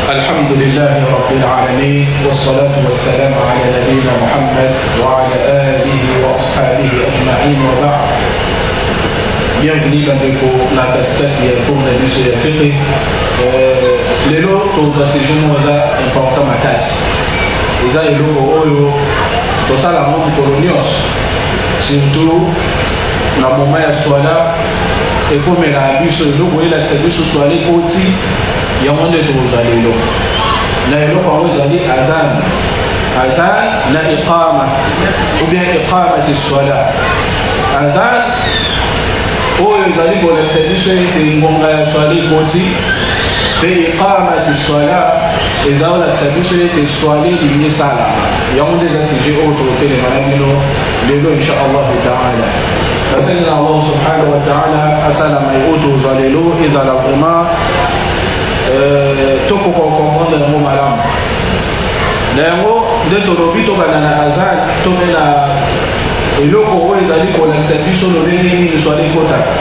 الحمد لله رب العالمين والصلاة والسلام على نبينا محمد وعلى آله وأصحابه أجمعين وبعد. Bienvenue bandeko na katikati ya cours na biso ya fiqh. Lelo tozwa sujet moko eza important makasi, eza eloko oyo tosala yango mokolo nyonso, surtout na moment ya swala ekomelaka biso eloko elakisa biso swala ekoti. Yango nde tokozwa lelo na eloko yango ezali azan, azan na iqama ou bien iqamati swala. Azan oyo ezali kolakisa biso ete ngonga ya swala ekoti, mpe iqamati swala eza kolakisa biso ete swala elingi esalama. Yango nde eza sujet oyo tokotelema na bino lelo insha Allahu taala. Nasali na Allah subhanahu wa taala asalama oyo tozwa lelo ezala vraiment tokoka kocomprendre yango malamu. Na yango nde tolobi tobanda na azan to mpe na eloko oyo ezali kolakisa biso lolenge nini swala ekotaka,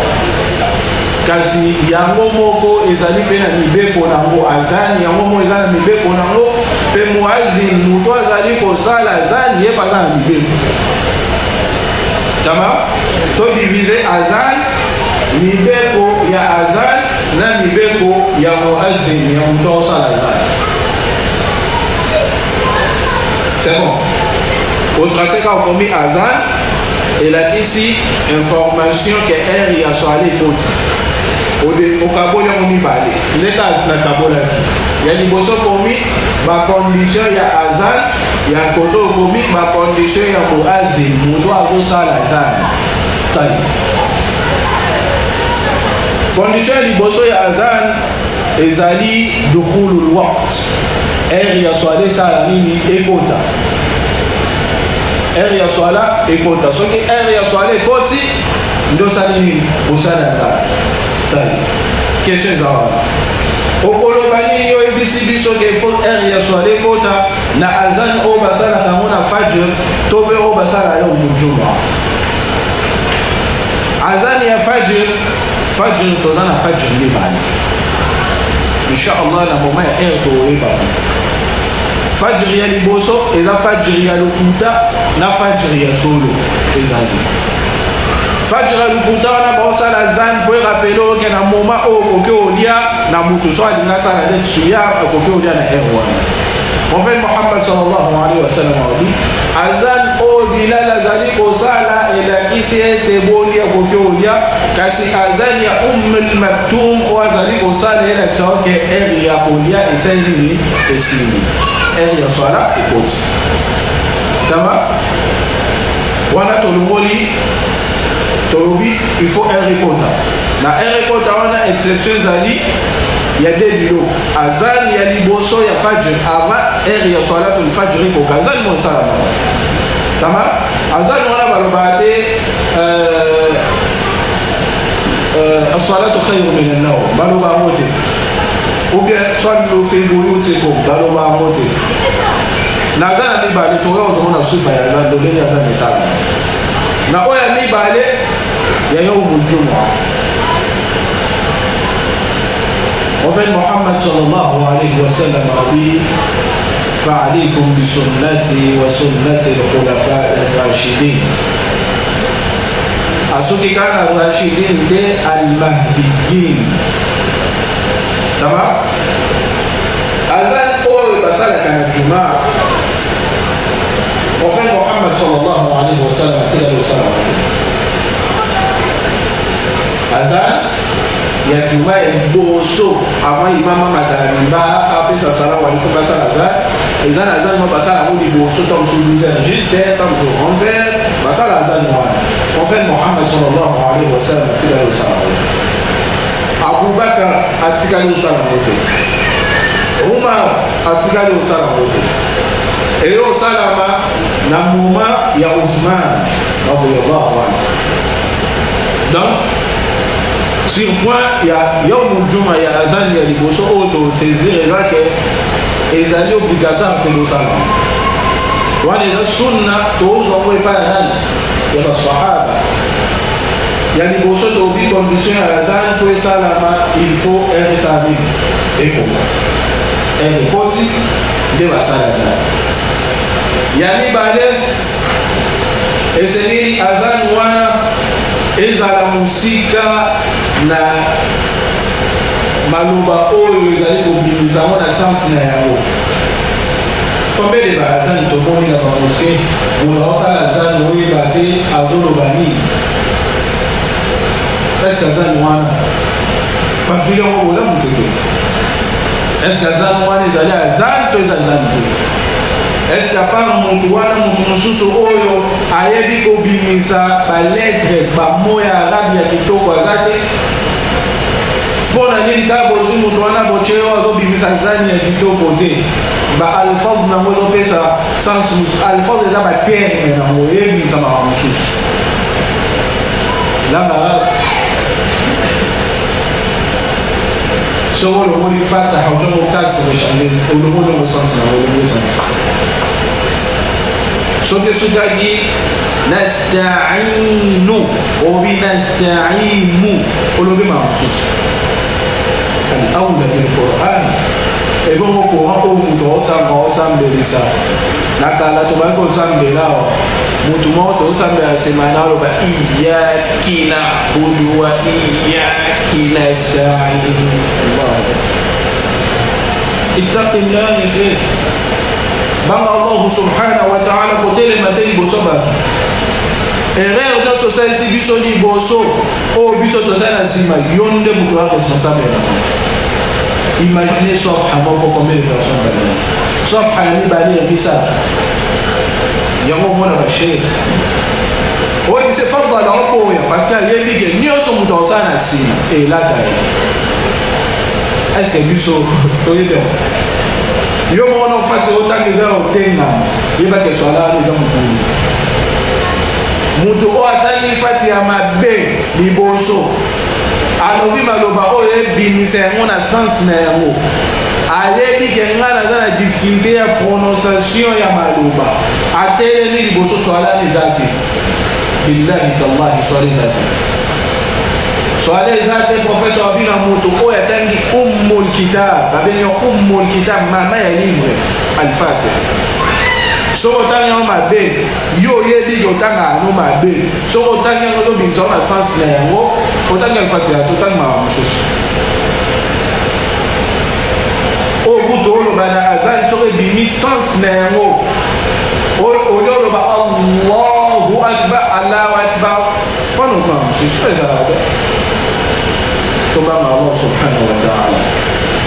kasi yango moko ezali mpe na mibeko nango. Azani yango moko eza na mibeko nango, mpe muazin, moto azali kosala azani, ye mpe aza na mibeko. Tamam, todivise azan, mibeko ya azan na mibeko ya muazin, ya moto akosala azan. C'est bon, otrace kaka, okomi azan elakisi information ke heure ya swala ekoti. Okaboli yango mibale ndenge nakabolaki ya liboso, okomi bacondition ya azan, ya koto okomi bacondition ya muazin, moto azosala azan. Tai condition ya liboso ya azan ezali dukhulul waqt, heure ya swala esala nini? Ekota. Heure ya swala ekota. Soki heure ya swala ekoti, nde osali nini? Osali azan. Tai question eza wana, okoloba nini? Oyebisi biso ke faut heure ya swala ekota na azan oyo basalaka yango na fajr to mpe oyo basala yawmul jumua. Azan ya fajr, fajr toza na fajr mibale. Inshallah na moment ya heure tokoyeba. Fajr ya liboso eza fajr ya lokuta na fajr ya solo. Ezali fajr ya lokuta wana baosala azan mpo erappeler oke na moment oyo okoki olia na motu so alingi asala neti siyam, akoki olia na heure wana. Prophète Muhammad sallallahu alaihi wasallam alobi azan oyo Bilal azali kosala elakisi ete bolia, okoki olia, kasi azan ya Umm Maktum oyo azali kosala elakisa oke heure ya kolia esali nini? Esili, heure ya swala ekoti. Tama wana tolongoli, tolobi il faut heure ekota. Na heure ekota wana, exception ezali ya de biloko. Azan ya liboso ya fajr, avant heure ya swalatul fajr ekoka, azan mo esalama. Tama azan wana balobaka te "As-salatu khayru min an-nawm", baloba yango te, ou bien "Sallu fi buyutikum", baloba yango te. Naza na mibale, toya ozomona sufa ya azan, lolenge azan esalama na oyo ya mibale ya yawmul jumua. Prophète Muhammad sallallahu alayhi wa sallam a dit: "فعليكم بسنتي وسنة الخلفاء الراشدين". Asoki kaka rashidin te, almahdiyin. Tamam, azan oyo basalaka na juma, prophète Muhammad sallallahu alayhi wa sallam atikali kosala azan ya juma ya liboso avant imam amata na mimbar apesa salamu alaikum, basala azan. Eza na azan moko basala yango liboso, ntango mosusu 12 heures juste, ntango mosusu 11 heures basala azan wana. Prophète Muhammad sallallahu alayhi wa sallam atikali kosala yango, Abubakar atikali kosala yango te, Umar atikali kosala yango te. Eyo osalama na moment ya Usman radiyallahu anhu. Donc sur point ya yawmul juma ya azan ya liboso oyo tosaisir eza ke ezali obligatoire te bosala wana, eza sunna. Tozwa yango epai ya nani? Ya basahaba. Ya liboso tobi condition ya azan mpo esalama, il faut heure esala nini? Ekoma. Heure ekoti nde basala azan. Ya mibale, esengeli azan wana ezala mosika na maloba oyo ezali kobimisa yango na sens na yango. Combien de ba azan tomoni na ba mosquée, moto aosala azan oyeba te azoloba nini? Est-ce que azan wana bazwili yango bolamu te te? Est-ce que azan wana ezali azan to eza azan te? Est-ce que apart moto wana, moto mosusu oyo ayebi kobimisa balettre, bamo ya arabe ya kitoko aza te? Mpo na nini kaka bozwi moto wana botie oyo azobimisa zani ya kitoko te? Ba alfaz nango ezopesa sens mosusu. Alfaz eza baterme nango eyebimisa makambo mosusu. Langue arabe, soki olongoli fataha, ozongo kasre, echange, olongoli yango sens nango, olongoli sens. Soki esukaki nastainu, olobi nastaimu, olobi makambo mosusu. Al aula bilquran. Ebongo coran oyo moto aotanga, osambelisa na kala, tobaki kosambela awa, motu moko tozosambela nsima na aloba iyaki nabudu wa iyaki nastain. Allah, ittaqillah ya sheikh, banga Allahu subhanahu wa ta'ala. Kotelema te liboso bato. Erreur nyonso osalisi biso liboso, oyo biso toza na nsima, yo nde moto ya responsable na bango. Imaginez safha moko, combien de personnes bazali? Safha ya mibale, ya misato, yango omona basheikh oyo bise fadala oboya, parce que ayebi ke nyonso moto akosala na nsima elata ye. Est ce que biso toyebi yango? Yo moko na ofati otanga, eza otengama, yebake swala wana eza mokulu. Moto oyo atangi fati ya mabe liboso, alobi maloba oyo ebimisa yango na sens na yango, ayebi ke ngai naza na difficulté ya prononciation ya maloba, atelemi liboso, swala wana eza te. Billahi tallahi, swala eza te, swala eza te. Prophète alobi na moto oyo atangi ummul kitab, babengi ummul kitab, mama ya livre, Alfatiha, soki otangi yango mabe, yo oyebi ke otanga yango mabe, soki otangi yango, ozobimisa yango na sens na yango, otangi Alfatiha, totangi makambo mosusu oyo kutu oloba na azali. Soki ebimi sens na yango, oyo oloba Allahu akbar, Allahu akbar, mpona okoma mosusu oyo ezalaka te. Tobanga Allah subhanahu wa taala.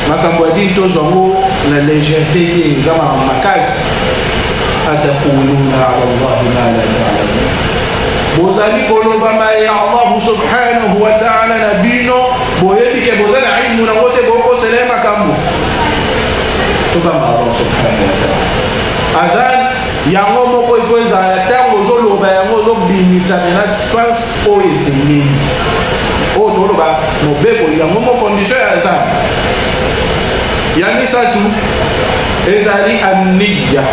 Makambo ya dini, tozwa yango na légèreté te, eza makambo makasi. Ataquluna ala Allahi ma la ta'lamun. Bozali koloba maye Allahu subhanahu wa taala na bino boyebi ke boza na ilmu nango te, bokosela ye makambo. Tobanga Allah subhanahu wa taala. Azan yango moko ifo ezala, ntango ozoloba yango, ozobimisa mena sens oyo esengeli, oyo toloba mobeko yango mo condition ya azan. Ya misato ezali aniya.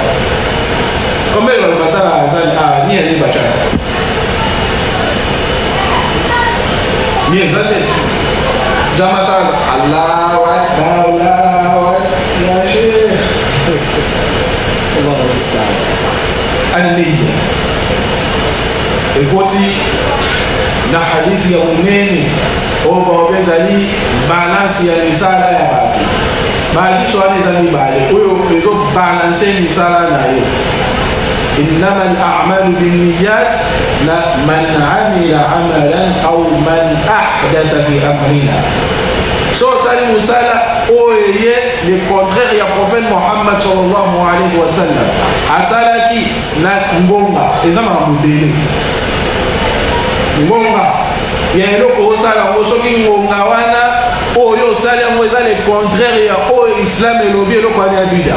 Combien bato basala azan? Ah, niya nini bacaka? Niya eza te. Jama sala Allahu akbar, Allahu akbar, ya sheikh, Allahu musta'an. Aniya ekoti na hadisi ya monene oyo baobe ezali balance ya misala ya bato. Bahadisi wana eza mibale oyo ezobalanse misala na yo: innama al-a'malu binniyat, na man amila amalan au man ahdatha fi amrina. So osali mosala oyo eye le contraire ya prophète Muhammad sallallahu alaihi wasallam asalaki na ngonga, eza makambo ebele. Ngonga ya eloko osala yango, soki ngonga wana oyo osali yango eza le contraire ya oyo islam elobi, eloko wana ya bida.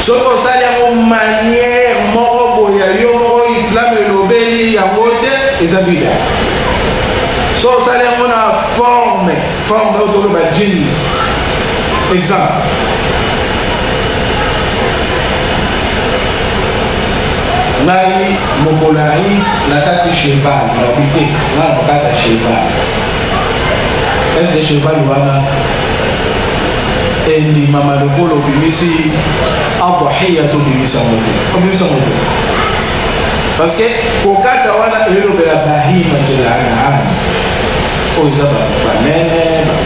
Soki osali yango manière moko boye ya yo moko, islam elobeli yango te, eza bida. So osali yango na forme oyo toloba jeans, exemple, ngai mokolo ya Eid nakati cheval, nabi te ngai nakokata cheval. Est ce que cheval wana Endimama lokola obimisi adhiya to obimisi yango te, obimisi yango te, parce que kokata wana elobela bahimatul an'am oyo eza bameme,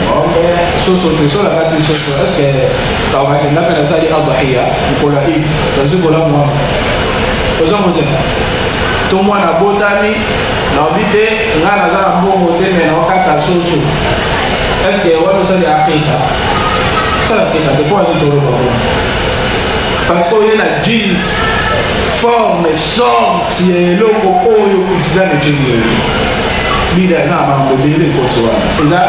bangombe, soso te. So nakati soso, est ce que bakokaki nga mpe nasali adhiya mokolo ya Eid, nazwi bolamu wana? Ozongo te. To mwana abotami, naobi te, nga naza na mbongo te, me naokata soso, est ce que wana osali aqiqa? Osali aqiqa te. Mpo ani toloba bongo? Parce que oye na jeans, forme, sorte ya eloko oyo islam etindi oyo. Bida eza na makambo ebele ekoti wana, eza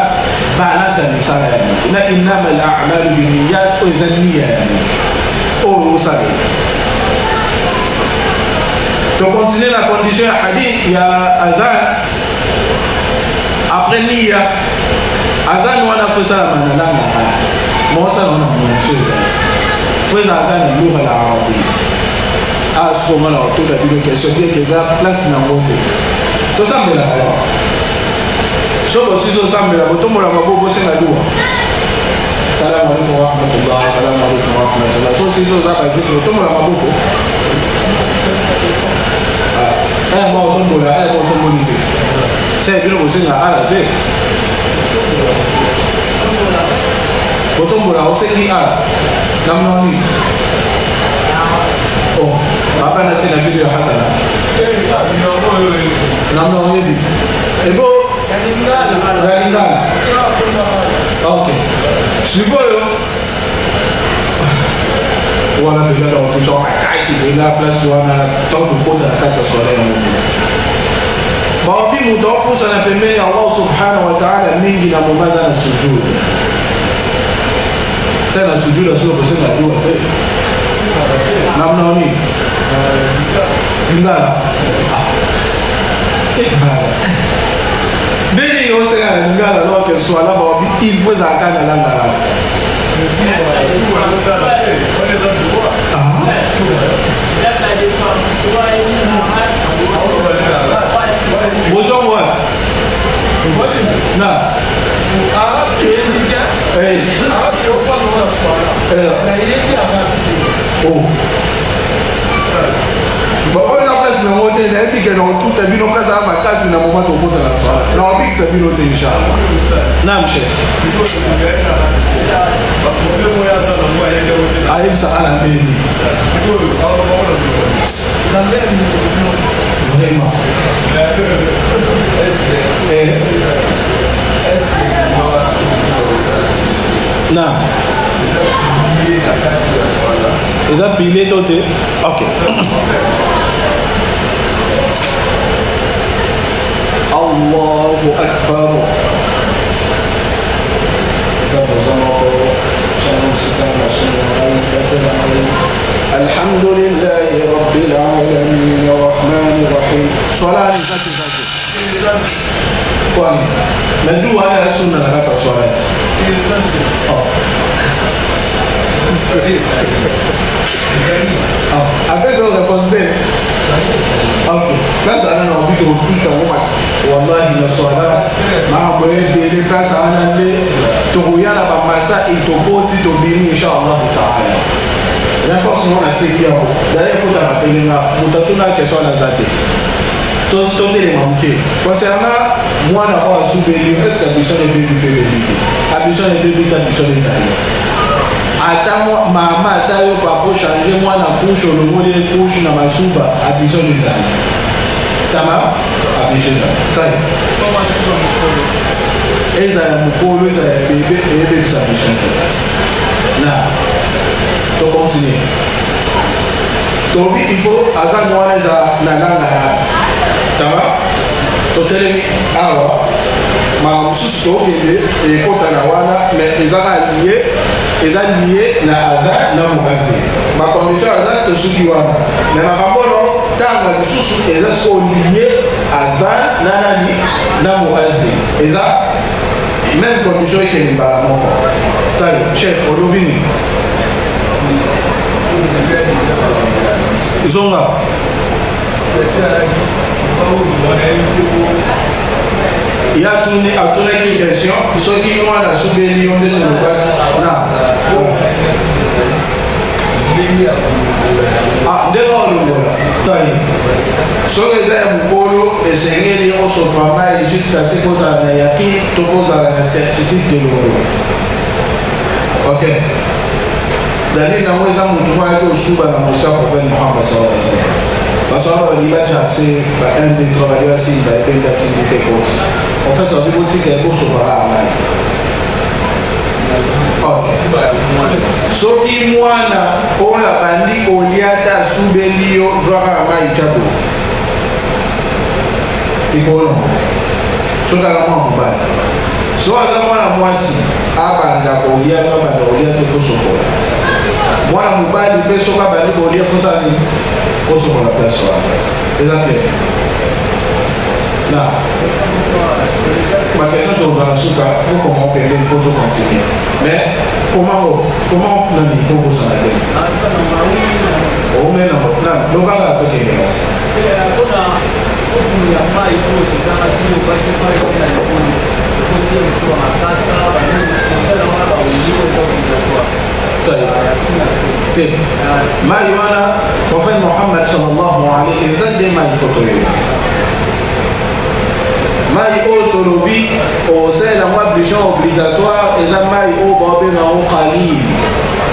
balance ya misala ya moto na innama al a'malu binniyat, oyo eza niya ya moto oyo osalela. Tocontinue na condition ya hadith ya adhan. Après niya, adhan wana fo esalama na langue arabe. Mosala wana monso ezali fo ezalaka na lugha la arabia. Ah, sikoyo nga na kotuna bino question, bien que eza place nango te. Tosambelaka yo, soki osisi osambela, kotombola maboko, osenga dua, salamu alaikum warahmatullah, salamu alaikum warahmatullah. So osisi oza bazikri, otombola maboko, aya ma otombola, aya ma otomboli te, se bino kosenga ala te. Kotombola, osengi ala namna nini? Oh, hapana tena video ya hasana namna oyebi ebo ya lingala. Ok, sikoyo wana mpenza na kotuta makasi mpenza place wana. Ntango tokota na kati ya swala yango, baobi moto akopusana pembeni ya Allah subhanahu wa taala mingi na moma aza na sujud. Sa na sujud asoki kosenga dua te, namna nini? Lingala ndenge osenga na lingala, alors que swala baobi il faut ezalaka na langue arabe. Ah. Bozongo wana na Eh. Eh. Oh. Bon, oyo eza place nango te. Nayebi ke na otuta bino place aya makasi na moma tokota na swala, na obikisa bino te, inchallah. Nam chef ayebisa ala ndeni vraiment. Eh. Na eza pile to te? Ok, Allahu akbar. Nzambe oza moko, ntango mosika na masumu na ngai, batela ngai. Alhamdulillahi rabbil alamin arrahmani rahim. Swala wana eza te, eza te. Kwani na du wana ya sunna na kati ya swala te? Oh. Ah, apesi oyo réponse te. Ok, place wana na obi tokotuta ngo, wallahi, na swala makambo ebele. Place wana nde tokoya na bamasa tokoti, tobimi, inshallah taala. Réponse ngo naseki yango d'ailleurs ekotaka pelenga. Moto atuna question wana aza te. Totelema moke concernant mwana oyo asubeli. Est ce que ablution ebebi mpe ebebi te? Ablution ebebi te, ablution ezali. Ata mama, ata yo papa, ochange mwana couche, olongoli ye couche na masuba, ablution ezali. Tama ablution ezali tai. Ezala ya mokolo, ezala ya bebe, eyebebisa ablution te. Na tocontinue. Tobi il faut azangi wana eza na langue arabe. Tama totelemi awa, makambo mosusu tokende ekota na wana, mais eza kaka lie, eza lie na adhan na muadhin, bacondition aza. Tosuki wana, mais makambo ono ntanga lisusu eza sikoyo lie adhan na nani? Na muadhin. Eza même condition, ekende mbala moko. Tai chef, olobi nini? Zonga. Ye atuni, atunaki question soki mwana asubeli yo nde tolobaki na certitude ke longo. Ok, dalili nango eza motu moko ayaki kosuba na mosquée ya prophète Muhammad sallallahu alaihi wasallam. Baswahaba balingi bajakse ba 1 2 3, bali basimba ebenda timbuka ekoti. En fait, babi botika ekosopaka ngai. Ok, soki mwana oyo abandi kolia te asubeli yo, zwaka ya mai tya boye likolo. Soki aza mwana mobali, soki aza mwana mwasi, abanda kolia to abanda kolia te, faut sokola. Mwana mobali mpe soki abandi kolia, faut sala nini? Osokola place wana. Eza clair na baquestion tozwa na suka. Okoma pembeni mpo tocontinue, mais comment, comment nani mpo kosala te omena na lokanga tokende kasi. Mpona okumu ya mai oyo tozangaki, obaki mai oyo na libulu okotia mosusu ya makasa, kosala wana bawundi oyo eza obligatoire? Te, mai wana, prophète Mohammed sallallahu alayhi, eza nde mai faut toyeba. Mai oyo tolobi osalela yango ablution obligatoire eza mai oyo baobenga yango qalil,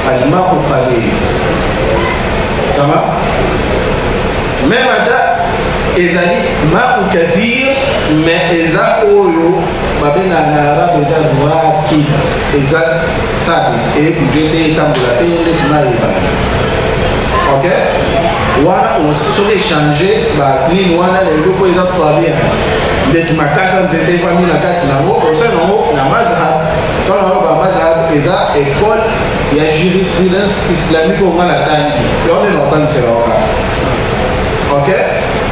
almau qalil. Tamam, même ata ezali mau kathir, mais eza oyo babengaka na arabe eza rakid, eza thabit, ebouge te, etambola te neti mai ebali. Ok, wana soki échange banini wana na eloko eza tabia ndeti makasa nzete efandi na kati nango, osala yango na madhhab. Tona oyo bamadhhab eza école ya jurisprudence islamique oyo nga natangi, yango nde na otangisela waka. Ok,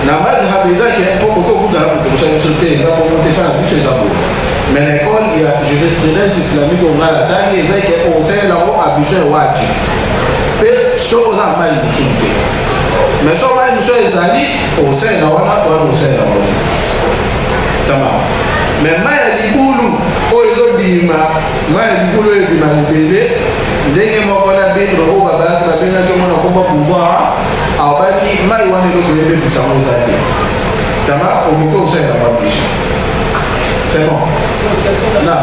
na madhhab eza ke mpo koki okutana moto kosala biso te, eza bongo te, mpa na biso eza bongo. Mais na école ya jurisprudence islamique oyo nga natangi, eza ke osalela yango ablution ya wajib mpe soki oza na mai mosusu te. Mais soki mai mosusu ezali, osalela wana wana, osalela wana, tamam. Mais mai ya libulu oyo ezobima, mai ya libulu oyo ebima ebele ndenge moko na bino oyo babengaki yango na komba pouvoir, abaki mai wana eloko ebebisa yango eza te. Tama, okoki osalela yango ablution, c'est bon. Na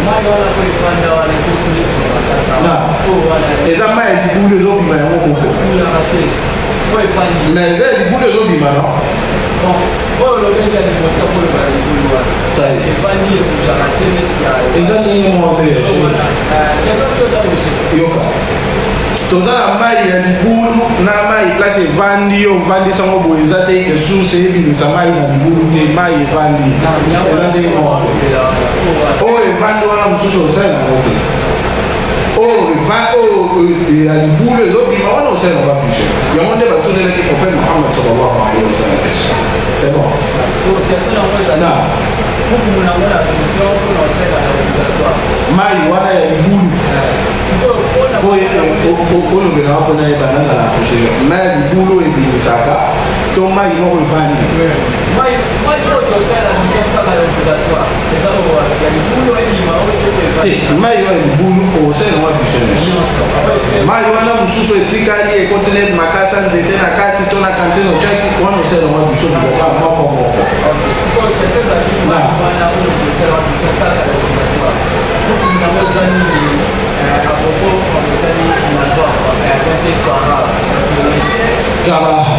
mai wana po evanda wana ekoti neti na makasa. Na. Oyo wana Eza mai ya libulu ezobima yango moko. Ekulaka te po efandi. Mais eza ya libulu ezobima, no? Bon, oyo olobeli ya liboso, koloba ya libulu wana Tai. evandi, ebougeaka te neti ya Eza ndenge moko te. Oyo wana, question soki eza logique. Yoka, toza na mai ya libulu na mai place evandi. Yo ovandisi yango boye, eza te ke source ebimisa mai na libulu te. Mai evandi eza ndenge moko te. Oyo evandi wana mosusu osalela yango te. Oyo oyo ya libulu ezobima wana, osalela yango ablution. Yango nde batunelaki prophète Muhammad sallallahu alaihi wasallam question. C'est bon. Question yango ezali Na. hukumu nango na ablution mpona osalela na obligatoire. Mai wana ya libulu. Sikoyo mpona Fo olobelaka mpona yeba nazala précision. Mai ya libulu oyo ebimisaka to mai moko evandi? Mai, mai oyo tosala ablution kaka ya obligatoire eza oyo ya libulu ebima oyo te? Te, mai oyo ya libulu osalela yango ablution nyonso. Nyonso. Mai wana mosusu etikali, ekoti neti makasa nzete na kati to na cantine otiaki wana, osalela yango ablution obligatoire moko moko. Sikoyo question ezali, mai wana oyo tosala ablution kaka ya obligatoire, hukumu nango eza nini à propos otali nazafa te para Karaha.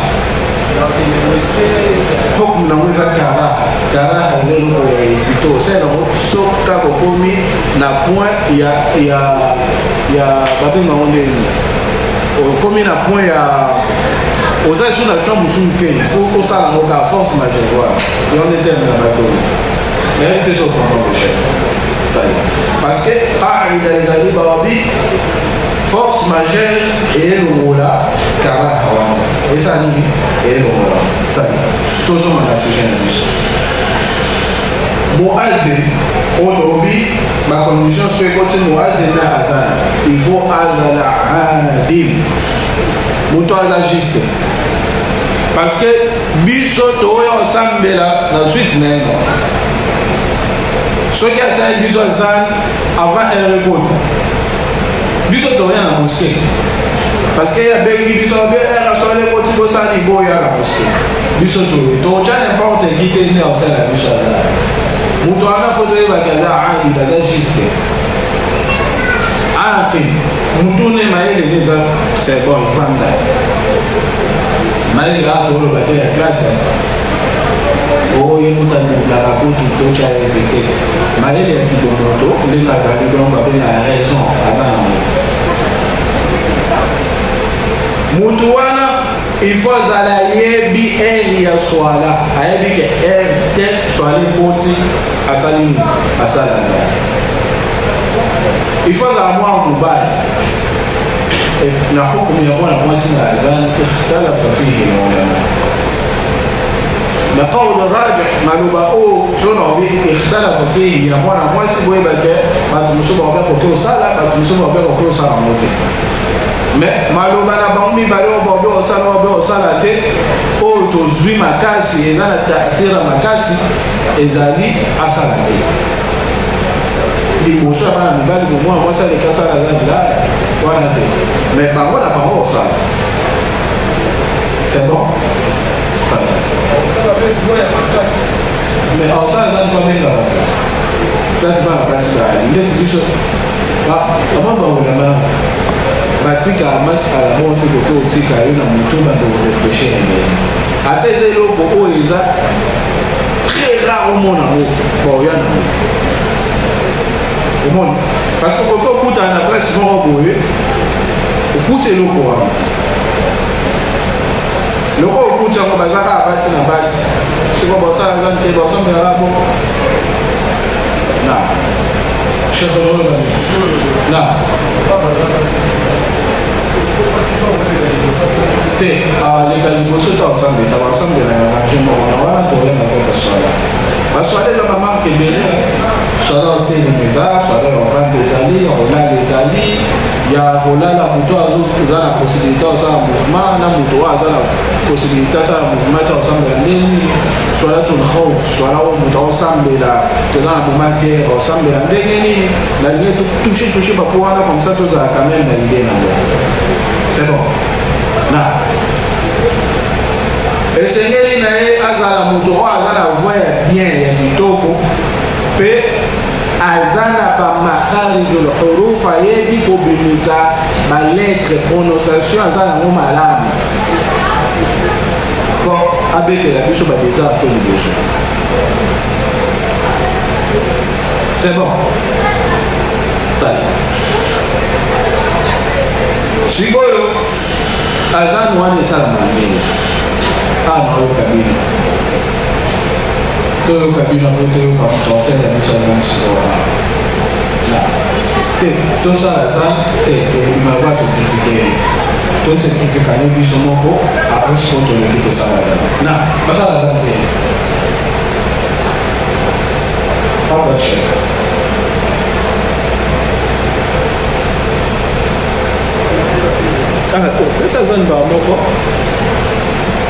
Hukumu nango eza karaha. Karaha eza eloko ya éviter. Osalela yango soki kaka okomi na point ya babengango ndeni, okomi na point ya oza lisusu na choix mosusu te, faut osala yango kaka, force majeure. Voilà, yango nde terme na bato. Nayebi te so comprendre, chef. Parce que qaida ezali babi force majeure elongola karaha wana. Eza nini elongola? Tai, tozonga na sujet na biso. Muazin oyo tolobi bacondition, soki ekoti muazin na adhan, il faut azala adil, moto aza juste, parce que biso toya osambela na suite na ye. No, soki asali biso azan avant heure ekota, biso toya na mosquée, parce que ye abengi biso abe heure aswala ekoti, bosala boya na mosquée. Biso toye totya n'importe qui te nde osala biso azala. Moto wana fo toyebaki aza adil, aza juste, aqil, motu ne mayele ne eza, c'est bon, evanda mayele kaka toloba te ya classe oyo moto alingaka kutu totya ete te. Mayele ya kibomoto ndenge azali, donc babenga raison, aza nango. Motu wana il faut azala ayebi heure ya swala, ayebi ke heure te swala ekoti, asali nini, asala azala. Il faut azala mwana mobali. Na hukumu ya mwana mwasi na azan, ikhtalafa fihi lulama na qaul rajih, maloba oyo tona obi ikhtalafa fihi ya mwana mwasi, boyeba ke bato mosusu bakoki koki osala, bato mosusu bakoki koki osala yango te. Mais maloba na bango mibale oyo baobi osala, oyo baobi osala te, oyo tozwi makasi eza na taathira makasi ezali asala te liboso ya bana mibali. Komona mwasi aleki asala aza bilaya wana te, mais bango na bango osala, c'est bon. Osala mpe droit ya makasi. Mais osala eza niko abenga bato place bana basi bayali ndeti biso bama baulama batika masala moko te, koki otika yo na motu bando korefléchir ndenge ata eza eloko oyo eza très rare omona ngo baoya nango omoni, parce que koki okutana na place moko boye, okuti eloko wana, loko okuti yango baza kaka basi na basi, siko bosala eza te, bosambelaka bongo na chef na te aleka liboso te, osambisa basambela na range moko na wana. Toyanga kati ya swala, baswala eza bamarke ebele. Swala otelema eza, swala ya ovanda ezali, ya kolala ezali. Ya kolala, moto aza na possibilité osala mouvement, na moto oyo aza na possibilité asala mouvement te osambela ndenge. Swalatul khawf, swala oyo moto aosambela toza na moment guerre, osambela ndenge nini? Nalingi touche touche bapo wana, comme ça tozala quand même na idée nango, c'est bon. Na esengeli na ye azala moto oyo aza na voix ya bien, ya kitoko, mpe aza na bamakharijul huruf, ayebi kobimisa balettre, prononciation aza nango malamu, mpo abetela biso badésert to liboso, c'est bon. Tala sikoyo azan wana esalama ndenge awa, naoyoka bino, toyoka bino po toyoka moto asala biso azan. Sikoyo na te tosala azan te, ebima kwa tokritike ye, tose kritikane biso moko. Après sikoyo toleki tosala azan na basala azan te. Fadal chef. Ah, oh, beta zan ba moko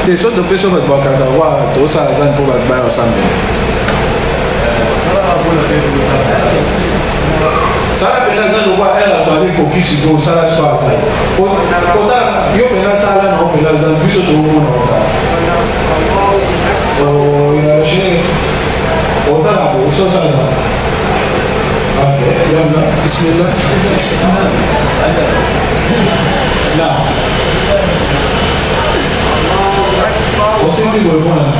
te, so topesi bato bakanisa wa tosala zan mpo bato baya osambela. Sala mpenza aza lokwa ere azwali ekoki sikoyo, osala sikoyo azali kotala yo mpenza, sala na yo mpenza aza biso toomona otala ya sheri otala bo ososala. Ok, yalla, bismillah. Na osimbi boye mwana.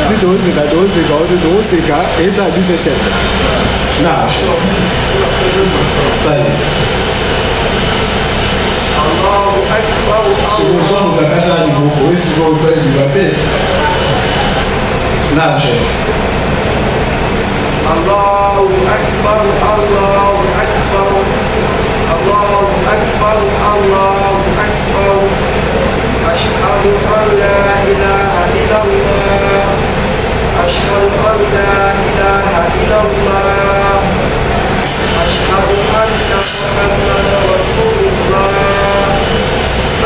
Ti tozeka tozeka ote tozeka eza biso esengo na tali. Sikoyo moto akata liboko, esikoyo toyebiba te na chef. الله أكبر، الله أكبر، الله أكبر، الله أكبر. أشهد أن لا إله إلا الله، أشهد أن لا إله إلا الله، أشهد أن محمدا رسول الله،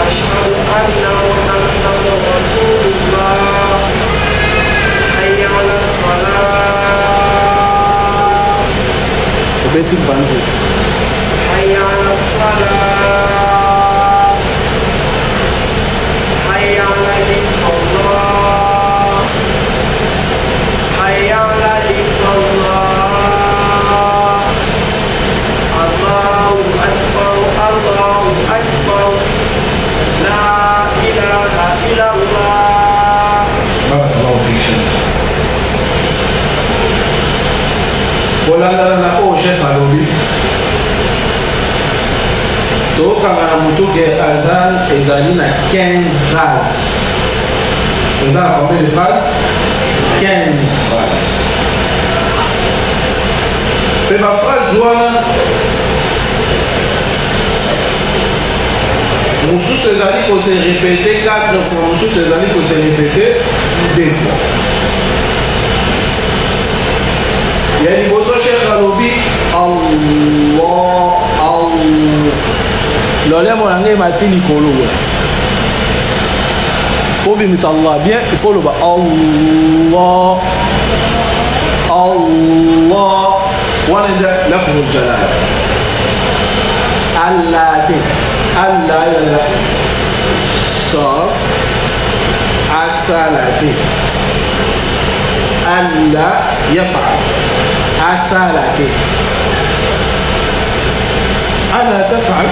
أشهد أن محمدا رسول الله. حي على الصلاة. Obeti mpanzi. حي على الصلاة، حي على Kolandana na oyo chef alobi, tokanga na motu ke azan ezali na 15 phrases. Eza na combien de phrases? 15 phrases. Mpe baphrase wana mosusu ezali kose répéter 4 fois, mosusu ezali kose répéter 2 fois. Ya liboso, shekh alobi Allah, Allah, lolemo na ngai emati likolo. Obimisa Allah bien, il faut loba Allah, Allah. Wana nde lafzul jalal. Allah te, Allah, Allah, sauf asala te. Allah yafal, asala te. Ala tafal,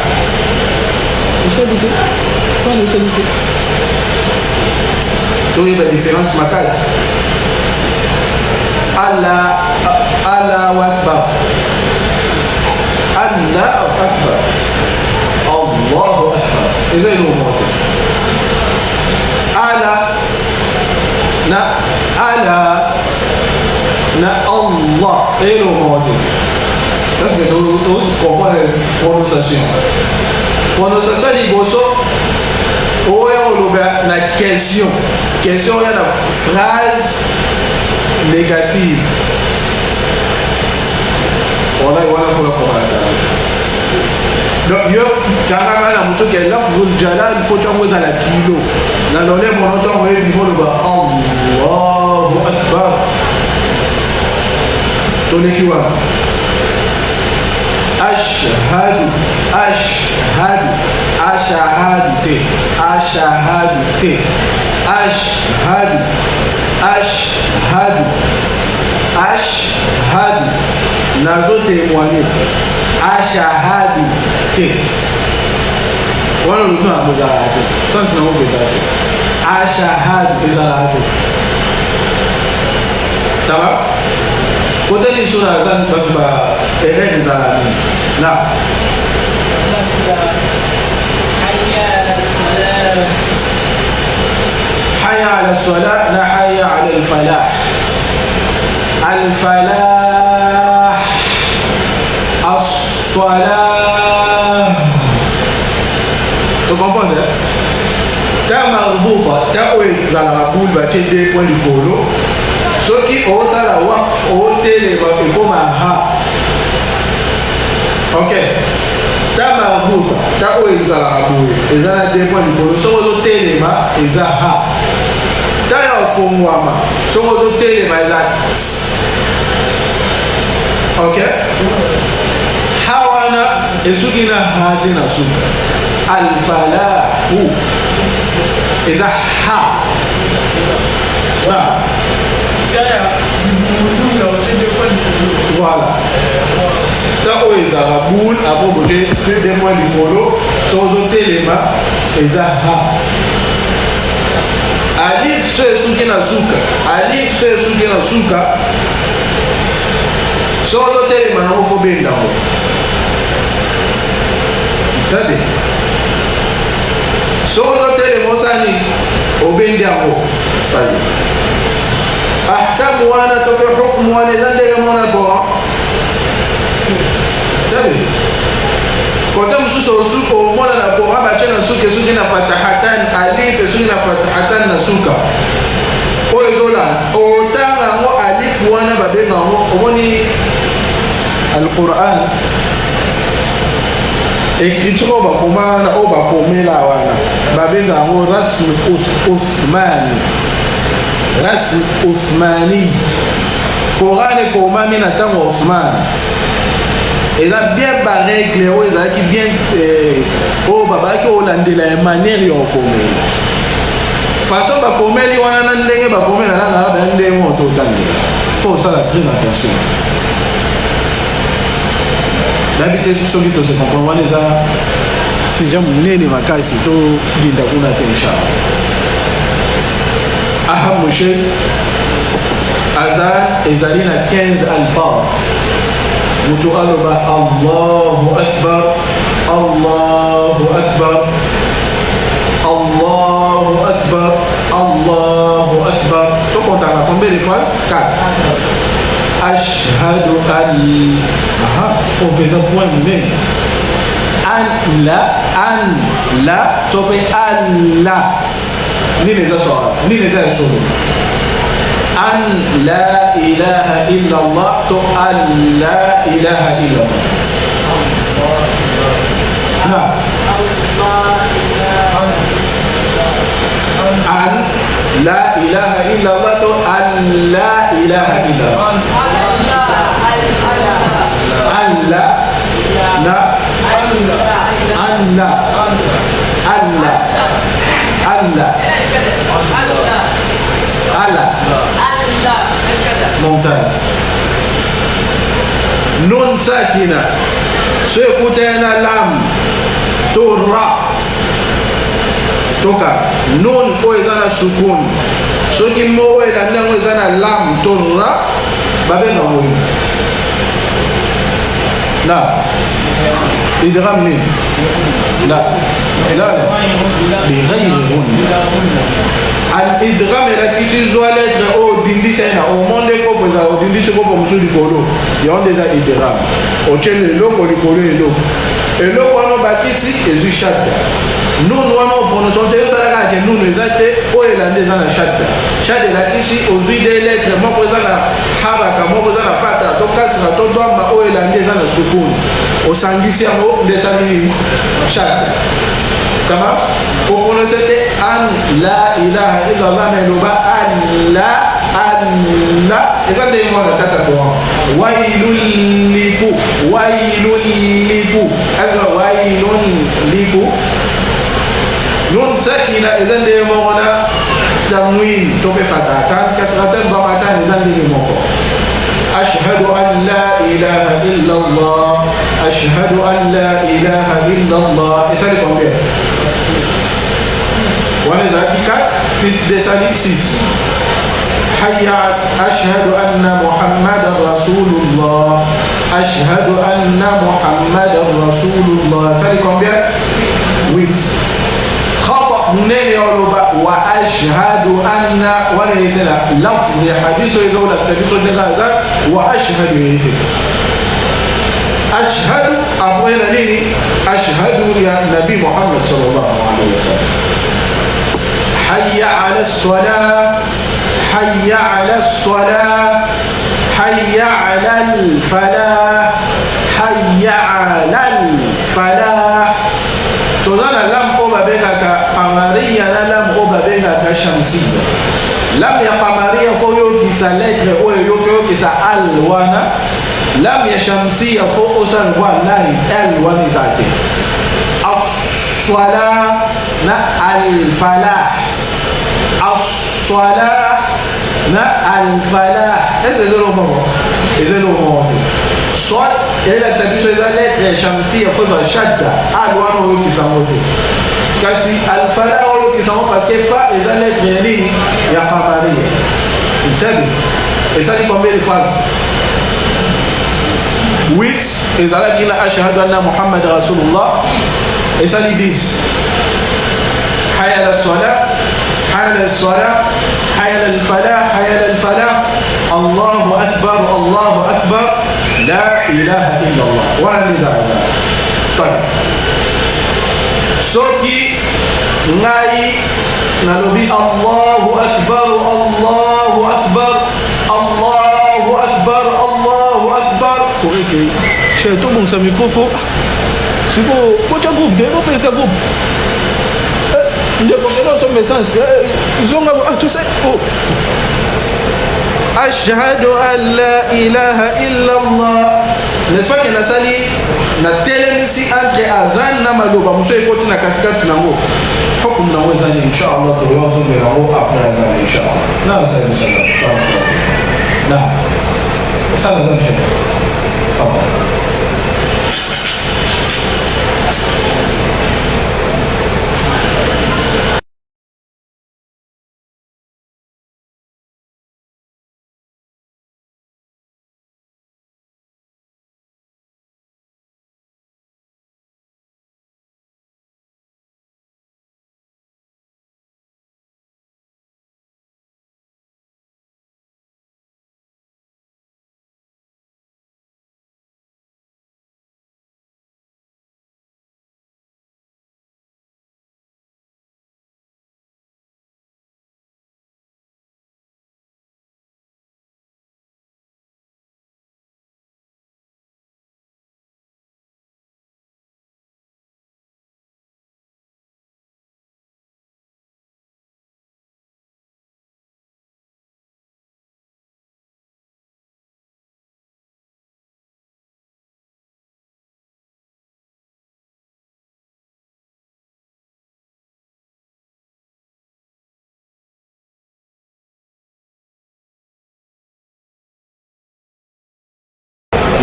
osali te wana, osali te. Toyeba différence makasi. Allah, Allahu akbar, Allahu akbar, Allahu akbar eza eloko moko te. Ala na ala na Allah eloko moko te, parce que tozi comprendre prononciation. Prononciation liboso oyo oloba na question, question oyo na phrase négative. Wallahi, wana faut comprendre. Donc yo kangaka na moto ke lafzul jalal, faut ntango ezala kilo na lolemo no, ntango oyebima oloba Allahu akbar. Toleki wana. Ashhadu, ashhadu, ashahadu te, ashahadu te, ashhadu, ashhadu, ashhadu, nazotémoigne. Ashahadu te, wana olobi na ezalaka te, sansi nango mpe ezala te. Ashahadu ezalaka te. Tala kote liso na aza bato ba erreur ezalaka nini na حي على الصلاة. حي على الصلاة na حي على الفلاح. الفلاح، الصلاة. Tocomprendre ta marbuta, ta oyo ezalaka boule, batie deux point likolo. Soki osala waqf, otelema, ekoma ha. Ok, ta marbuta, ta oyo ezalaka boye, eza na deux point likolo, soki ozotelema eza ha. Ta ya ofongwama, soki ozotelema eza ts. Ok, ha wana esuki na ha te na suka. Alfalahu eza ha na Kaya libungudunga otie kwa likolo. Voilà, ta oyo ezalaka boule, apres botie deux points likolo, soki ozotelema eza ha. Alif so esuki na suka, alif so esuki na suka, soki ozotelema nango, faut bendango tade. Soki ozotelema, osala nini? Obendi yango. Tade ahkamu wana to mpe hukmu wana eza ndenge mona Coran. Tade kote mosusu osuka, omona na Coran batie na suka, esuki na fatahatan, alif esuki na fatahatan na suka. Oyo ezolanda, otanga yango, alif wana babenga yango. Omoni Alquran, écriture oyo bakoma wana, oyo bakomela wana, babenga yango rasm usmani, rasm usmani. Coran ekomami na ntango ya Osman, eza bien barègle oyo ezalaki bien, oyo babaki olandela ya manière ya okomela, façon bakomeli wana na ndenge bakomela na arabe ya ndenge oyo totangela. Faut osala très attention. Nayebi te soki tose comprendre. Wana eza sujet monene makasi, tobinda kuna te, inchallah. Aha, moshe. Adhan ezali na 15 alfaz. Moto aloba Allahu akbar, Allahu akbar, Allahu akbar, Allahu akbar. Tokontaka combien de fois? 4. Ashhadu an aha, oyo mpenza point monene. An la, an la, to mpe Allah. Nini eza sawab? Nini eza ya solo? An la ilaha illa Allah to an la ilaha illa Allah. Na. An la ilaha illa Allah to an la ilaha illa Allah. An la na an la Allah Allah Allah ممتاز nun sakina so ekutani na lam to ra toka nun oyo eza na sukun soki mo oyo elandi yango eza na lam to ra babenga yango nini na idgham nini la la bighayri ghunna al-idgham elakisi zwa lettre oyo odindisa ye na omo nde kopo ezala odindisi kopo mosusu likolo yango nde eza idgham otyeli eloko likolo eloko eloko wana obakisi ezwi shadda nun wana oprononce te osala kaka ke nun eza te oyo elandi eza na shadda shadda elakisi ozwi de lettre moko eza na haraka moko eza na fata to kasra to dwamba oyo elandi eza na sukun osangisi yango nde esali nini shadda kama koprononce te an la ilaha illallah na eloba alla alla eza ndenge moko na tata coran wailun liku wailun liku eza wailun liku nun sakina eza ndenge moko na tanwin to mpe fatatan kasratan damatan eza ndenge moko ashhadu an la ilaha illa allah ashhadu an la ilaha illa allah esali combien wana ezalaki 4 plus 2 esali 6 hayya ashhadu anna muhammadan rasulullah ashhadu anna muhammadan rasulullah esali combien 8 khata munene ya oloba wa ashhadu anna wana ete na lafzi ya hadith oyo ezolakisa biso ndenge aza wa ashhadu ete ashhadu après na nini ashhadu ya nabi muhammad sallallahu alaihi wasallam hayya ala salah hayya ala salah hayya ala al falah hayya ala al falah toza na lam oyo babengaka qamariya na lam oyo babengaka shamsiya lam ya qamariya fo oyokisa lettre oyo oyoki oyokisa al wana lam ya shamsiya fo osala lokola lai al wana eza te aswala na alfalah aswala na alfalah est ce que eza eloko moko eza eloko moko te soit elakisa biso eza lettre ya shamsiya fo ezala shadda al wana oyokisa yango te kasi alfalah oyokisa yango parce que fa eza lettre ya nini ya qamariya ntabi esali combien de phase 8 ezalaki na ashhadu anna muhammad rasulullah esali 10 hayya ala salah hayya ala salah hayya ala falah hayya ala falah allahu akbar allahu akbar la ilaha illa allah wana nde ezala ezala tayeb soki ngai nalobi allahu akbar allahu akbar Allahu akbar Allahu akbar koreke chez tobongisa micro po sikoyo botya groupe te bopelisa groupe eh, ndeko kende osomba essence eh, zonga ah, tosa oh. ashhadu an la ilaha illa allah n'est-ce pas ke nasali natelemisi entre azan na maloba mosusu ekoti na katikati nango hukum nango eza nini inshallah tokoya ozongela yango après azan inshallah na asali inshallah na osala azan inshallah.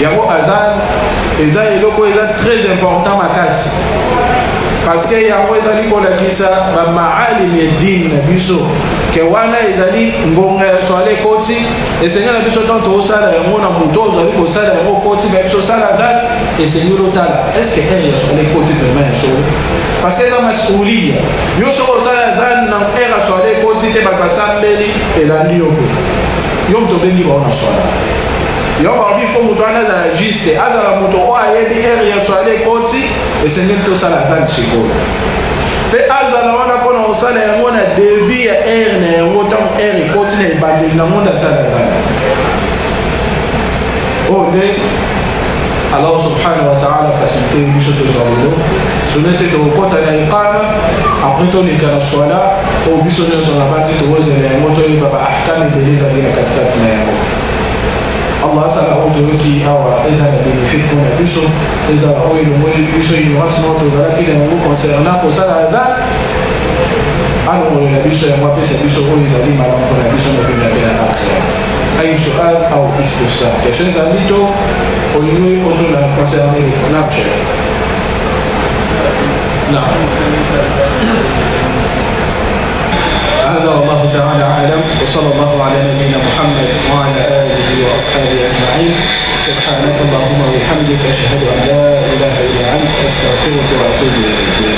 Yango adhan eza eloko eza très important makasi, parce que yango ezali kolakisa bamaalim ya dine na biso ke wana ezali ngonga ya swala ekoti. Esengeli na biso ntango tokosala yango na moto ozali kosala yango okoti ba biso sala adhan, esengeli otala est ce que heure ya swala ekoti vraiment ya solo, parce que eza masuliya. Yo soki osala adhan na heure ya swala ekoti te, bato basambeli, elandi yo mpe yo moto obengi bao na swala. Yo balobi fo moto wana azala juste, azala moto oyo ayebi heure ya swala ekoti, esengeli tosala adhan sikoyo, mpe azala wana mpona kosala yango na début ya heure na yango. Ntango heure ekoti na ebandeli nango nde asala adhan. Oyo nde Allah subhanahu wa ta'ala facilité biso tozwa lelo. Sono ete tokokɔta na iqama, après toleka na swala oyo biso nyonso na bandi tokozela yango, toyeba ba ahkam ebele ezali na katikati na yango. Allah asala oyo toyoki awa eza na bénéfique mpona biso, ezala oyo elongoli biso ignorance moko tozalaki na yango concernant kosala adhan, alongolela biso yango, apesa biso oyo ezali malamu mpona biso na dunia mpe na akhira. أي سؤال أو استفسار؟ Question ezali to olingi otuna concerné na cheikh? نعم. هذا والله تعالى أعلم، وصلى الله على نبينا محمد وعلى آله وأصحابه أجمعين. سبحانك اللهم وبحمدك، أشهد أن لا إله إلا أنت، أستغفرك وأتوب إليك.